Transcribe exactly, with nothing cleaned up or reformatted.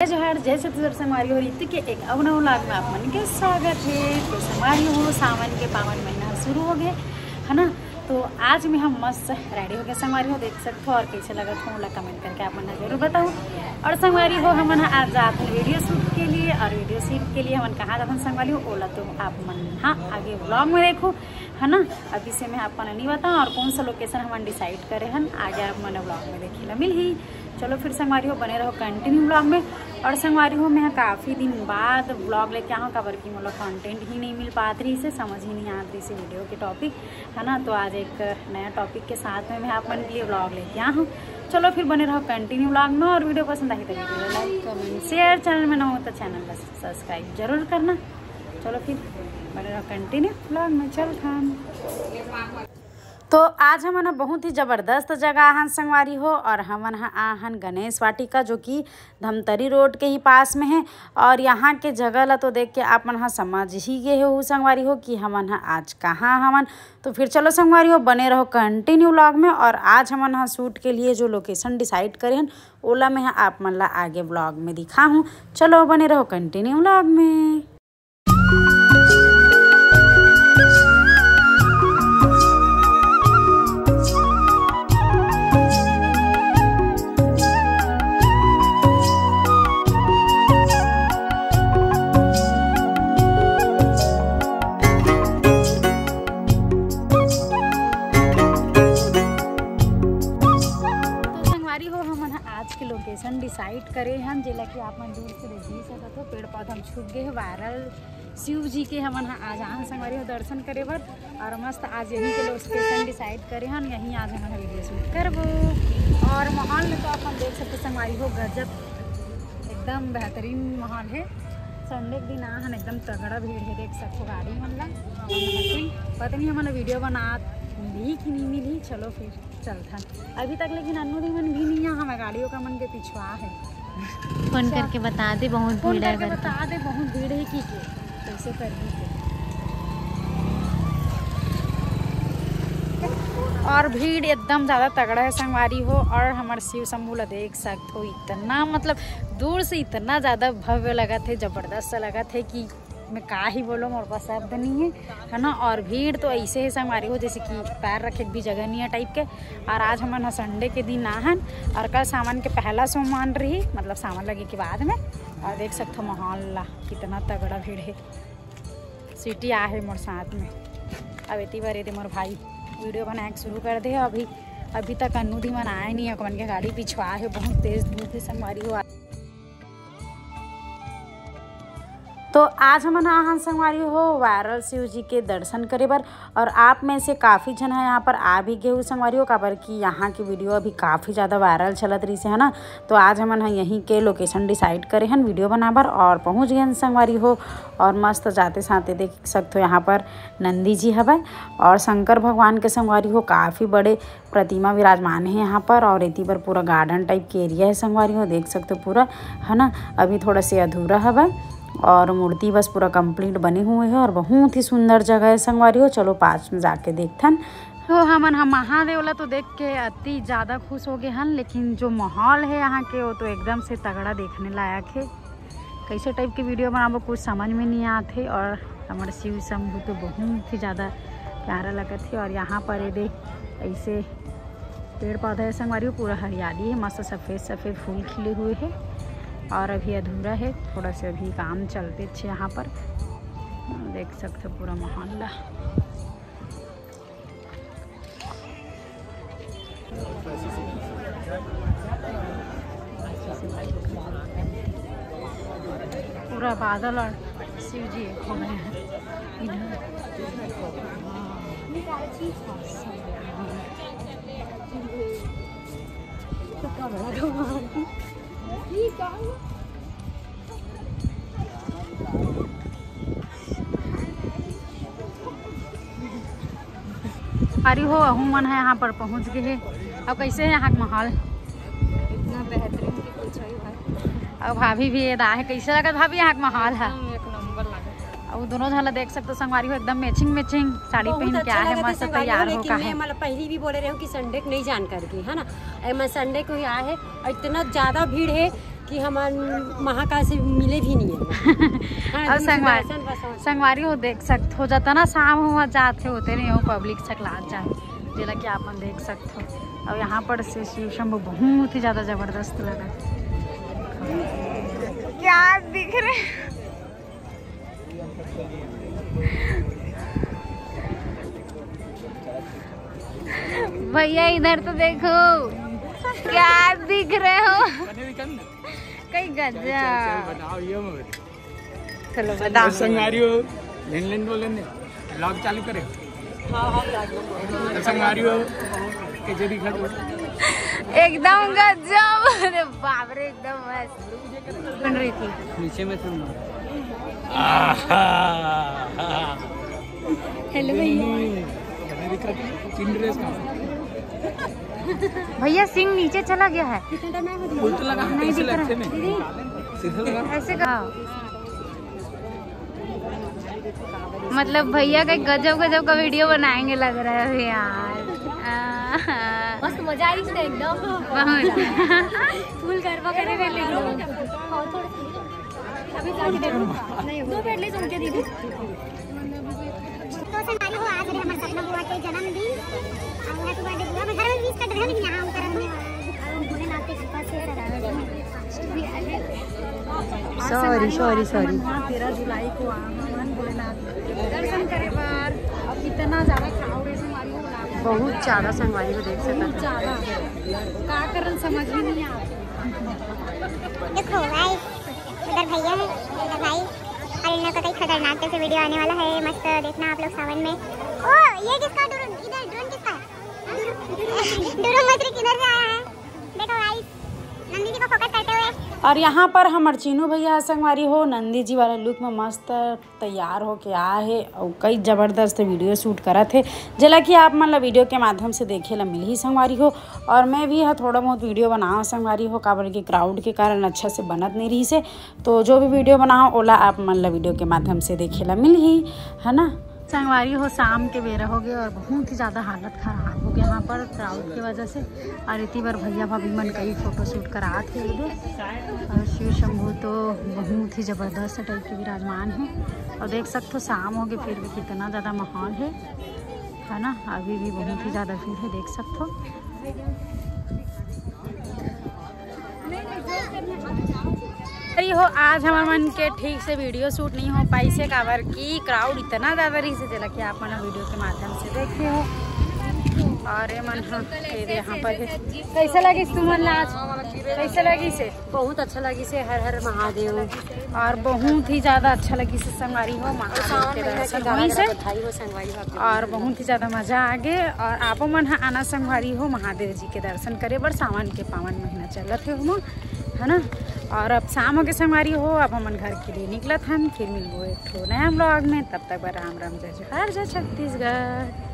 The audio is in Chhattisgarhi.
जय जोहार, जय छत्तीसगढ़ संगवारी हो। ऋतु के एक अउ नवा vlog में आप मन के स्वागत हे। तो संगवारी हो, सावन के पावन महीना शुरू हो गए, है ना? तो आज में हम मस्त ready हो गए संगवारी हो, देख सकते हो। और कैसे लगत हो, ओला comment करके आप मन जरूर बताओ। और संगवारी हो, हमन ह आज जात हन video shoot के लिए, और video shoot के लिए हमन कहाँ जात हन संगवारी हो, ओला तो आप मन हाँ आगे vlog में देखो, है ना? अभी से मैं आप मन नहीं बताऊँ, और कौन सा location हमन decide करे हन, आगे आप मन vlog में देखे ला मिलही। चलो फिर संगवारी हो, बने रहो continue vlog में। और संगवारी हो, मैं काफ़ी दिन बाद vlog लेके आऊँ, काबर कि मोला content ही नहीं मिल पात रही से, समझ ही नहीं आत रही से video के topic, है ना? तो आज एक नया topic के साथ में मैं आप मन के लिए vlog लेके आ हूँ। चलो फिर बने रहो continue vlog में, और video पसंद आई तो video like, comment, share, channel में नवा हो तो channel ला subscribe जरूर करना। चलो फिर बने रहो continue vlog में, चल खान। तो आज हमन ह बहुत ही जबरदस्त जगह आहन संगवारी हो, और हमन ह आहन गणेश वाटिका, जो कि धमतरी रोड के ही पास में है। और यहाँ के जगह ला तो देख के आप मन ह समझ ही गए हो संगवारी हो कि हमन ह आज कहाँ हवन। तो फिर चलो संगवारी हो, बने रहो continue vlog में। और आज हमन ह shoot के लिए जो location decide करे हन, ओला मैं ह आप मन ला आगे vlog में दिखाहूँ। चलो बने रहो continue vlog में। तो संगवारी हो, हमन ह आज के location decide करे हन, जेला कि आप मन दूर से देख ही सकत हो। पेड़ पौधा में छुप गए हे viral शिव जी के। हमन ह आज आहन संगवारी हो दर्शन करे बर, और मस्त आज यहीं के location decide करे हन, यहीं आज हमन ह video shoot करबो। और माहौल में तो आप मन देख सकते संगवारी हो, गजब एकदम बेहतरीन माहौल है। Sunday के दिन आहन, एकदम तगड़ा भीड़ है, देख सकते हो गाड़ी मन ला। पता नहीं हमन video बनात मिलही कि नहीं मिलही, चलो फिर चलथन। अभी तक लेकिन अन्नू दी मन भी नहीं आ, हमें गाड़ियों का मन के पिछुआ है। फोन अच्छा। करके बता दे, बहुत फोन भीड़ है करके करके। बता दे, बहुत भीड़ है कि के, कैसे करही के। और भीड़ एकदम ज़्यादा तगड़ा है संगवारी हो। और हमारे शिव शंभू ला देख सकते हो, इतना मतलब दूर से इतना ज़्यादा भव्य लगत है, जबरदस्त सा लगत है कि मैं का ही बोलूँ, मोर पास शब्द नहीं है, है ना। और भीड़ तो ऐसे है संगवारी हो, जैसे कि पैर रखे भी जगह नहीं है type के। और आज हमन ह Sunday के दिन आहन, और कल सावन के पहला सोमवार रही, मतलब सावन लगे के बाद में। और देख सकते हो माहौल ला, कितना तगड़ा भीड़ है। Sweety आहे मोर साथ में। अब एती बार एदे मोर भाई video बनाए के शुरू कर दे। अभी, अभी तक अन्नू दी मन आए नहीं है, ओमन के गाड़ी पिछुआ है, बहुत तेज धूप है संगवारी हो। तो आज हमन आहन संगवारी हो viral शिव जी के दर्शन करे बर, और आप में से काफ़ी झन है यहाँ पर आ भी गए हो संगवारी हो, काबर कि यहाँ की video अभी काफ़ी ज़्यादा viral चलत रही से, है ना। तो आज हमन ह यहीं के location decide करे हन video बना बर, और पहुँच गए हन संगवारी हो। और मस्त जाते साथे देख सकते हो यहाँ पर नंदी जी हवय, और शंकर भगवान के संगवारी हो काफ़ी बड़े प्रतिमा विराजमान है यहाँ पर। और एती बर पूरा garden type के area है संगवारी हो, देख सकते हो पूरा, है ना। अभी थोड़ा से अधूरा हवय, और मूर्ति बस पूरा complete बने हुए है, और बहुत ही सुंदर जगह है संगवारी हो। चलो पास में जाके देखथन। तो हमन ह महादेव ला तो देख के अति ज़्यादा खुश हो गए हन, लेकिन जो माहौल है यहाँ के, वो तो एकदम से तगड़ा देखने लायक है। कैसे type के video बनाबो, कुछ समझ में नहीं आत हे। और हमर शिव शंभू तो बहुत ही ज़्यादा प्यारा लगत हे। और यहाँ पर ये दे ऐसे पेड़ पौधा है संगवारी हो, पूरा हरियाली है, मस्त सफ़ेद सफ़ेद फूल खिले हुए है। और अभी अधूरा है, थोड़ा से अभी काम चलते छे यहाँ पर। देख सकते हो पूरा माहौल ला। पूरा बादल और शिव जी एक हो गए हैं इधर। तो कब लगा? अरे हो, अहू मन ह यहाँ पर पहुँच गए हे। अब कैसे है यहाँ का माहौल? इतना बेहतरीन कि पूछो ही मत। अब भाभी भी ये दा है, कैसे लगत भाभी यहाँ का माहौल है? एकदम एक नंबर लगत है। अब दोनों झन ला देख सकते हो संगवारी हो, एकदम matching matching साड़ी बहुत पहन के अच्छा आए हैं, लगत है मस्त संगवारी हो, तैयार हो लेकिन का मैं है। मतलब पहली भी बोले रहे हूँ कि Sunday को नहीं जान करके, है ना, ए, मैं Sunday को ही आए है और इतना ज़्यादा भीड़ है। कि हमन महाकाल से मिले भी नहीं है। हाँ, अब संगवारी, संगवारी हो देख सकत हो, जतना शाम हुआ जात हे होते नहीं हो, पब्लिक सकलात जात, जेला कि आपन देख सकत हो। अब यहाँ पर से शिव शंभू बहुत ही ज्यादा जबरदस्त लगा। क्या दिख रहे भैया, इधर तो देखो, क्या दिख रहे हो? कई गजब। चलो, बताओ। संगवारी हो, लेन लेन बोले ने, vlog चालू करे। तो संगवारी हो, कैसे दिखा दो? एकदम गजब। अरे बाप रे, एकदम मस्त बन रही थी। नीचे में था। हेलो भैया। भैया, सिंह नीचे चला गया है। उल्टा लगा, नहीं दिख रहा। सीधा लगा। ऐसे का? मतलब भैया का गजब गजब का वीडियो बनाएंगे लग रहा है अभी यार। आहा। मस्त मजा आई इसमें एकदम। बहुत। फुल गरबा करे रहे लेकिन। अभी जाके देखो। दो बेड ले सुन के दीदी। तो संगवारी हो, आज रे हमर सपना बुआ के जन्मदिन। और हैप्पी बर्थडे बुआ। मैं घर में विश कर रहे हैं, लेकिन यहाँ हम करने वाला है। और भोलेनाथ के कृपा से सब सॉरी, सॉरी, सॉरी। तेरह जुलाई को आए हमन भोलेनाथ के दर्शन करे बर। कितना ज्यादा crowd है संगवारी हो। बहुत ज्यादा संगवारी हो, देख सकत हो। ज्यादा। का कारण समझ में नहीं आता। देखो गाइस, उधर भैया है, इधर भाई, और इन लोग का कई खतरनाक से वीडियो आने वाला है, मस्त देखना आप लोग सावन में। ओ, ये किसका ड्रोन? इधर ड्रोन किसका है? ड्रोन मत किधर से आया है? देखो गाइस, नंदी जी को फोकस करते हुए। और यहाँ पर हमर चीनू भैया ह संगवारी हो, नंदी जी वाला लुक में मस्त तैयार होके आए हे अउ कई जबरदस्त वीडियो शूट करत हे, जेला कि आप मन ला वीडियो के माध्यम से देखे ला मिलही संगवारी हो। और मैं भी ह थोड़ा बहुत वीडियो बनाओ संगवारी हो, काबर कि क्राउड के कारण अच्छा से बनत नहीं रहिस हे। तो जो भी वीडियो बनाओ, ओला आप मन ला वीडियो के माध्यम से देखे ला मिलही, है ना। संगवारी हो, शाम के बेरा हो गए और बहुत ही ज्यादा हालत खराब हो गया यहाँ पर क्राउड की वजह से। और इतनी बार भैया भाभी मन कई फोटो शूट करात हे उधर। और शिव शंभू तो बहुत ही जबरदस्त टाइप के विराजमान है। और देख सकते हो, शाम हो गए, फिर भी कितना ज्यादा माहौल है, है ना। अभी भी बहुत ही ज्यादा भीड़ है, देख सकते हो। अरे हो, आज हमर मन के ठीक से वीडियो शूट नहीं हो पाइस हे, काबर कि क्राउड इतना ज्यादा रहिस हे, जेला कि आप मन वीडियो के माध्यम से देखे हो। और ये मन ह, ये दे यहाँ पर है। कैसे लगिस तुमन ला आज? कैसे लगिस हे? बहुत अच्छा लगिस हे, हर हर महादेव। और बहुत ही ज्यादा अच्छा लगिस हे संगवारी हो, महादेव के दर्शन होइस हे। बधाई हो संगवारी हो। और बहुत ही ज्यादा मजा आ गए। और आपो मन ह आना संगवारी हो महादेव जी के दर्शन करे बर, सावन के पावन महीना चलत हे ओमा, है ना। और अब शाम हो गए संगवारी हो, अब हमन घर के लिए निकलत हन, फिर मिलबो एक ठो नया व्लॉग में। तब तक बर राम राम, जय जोहार, जय छत्तीसगढ़।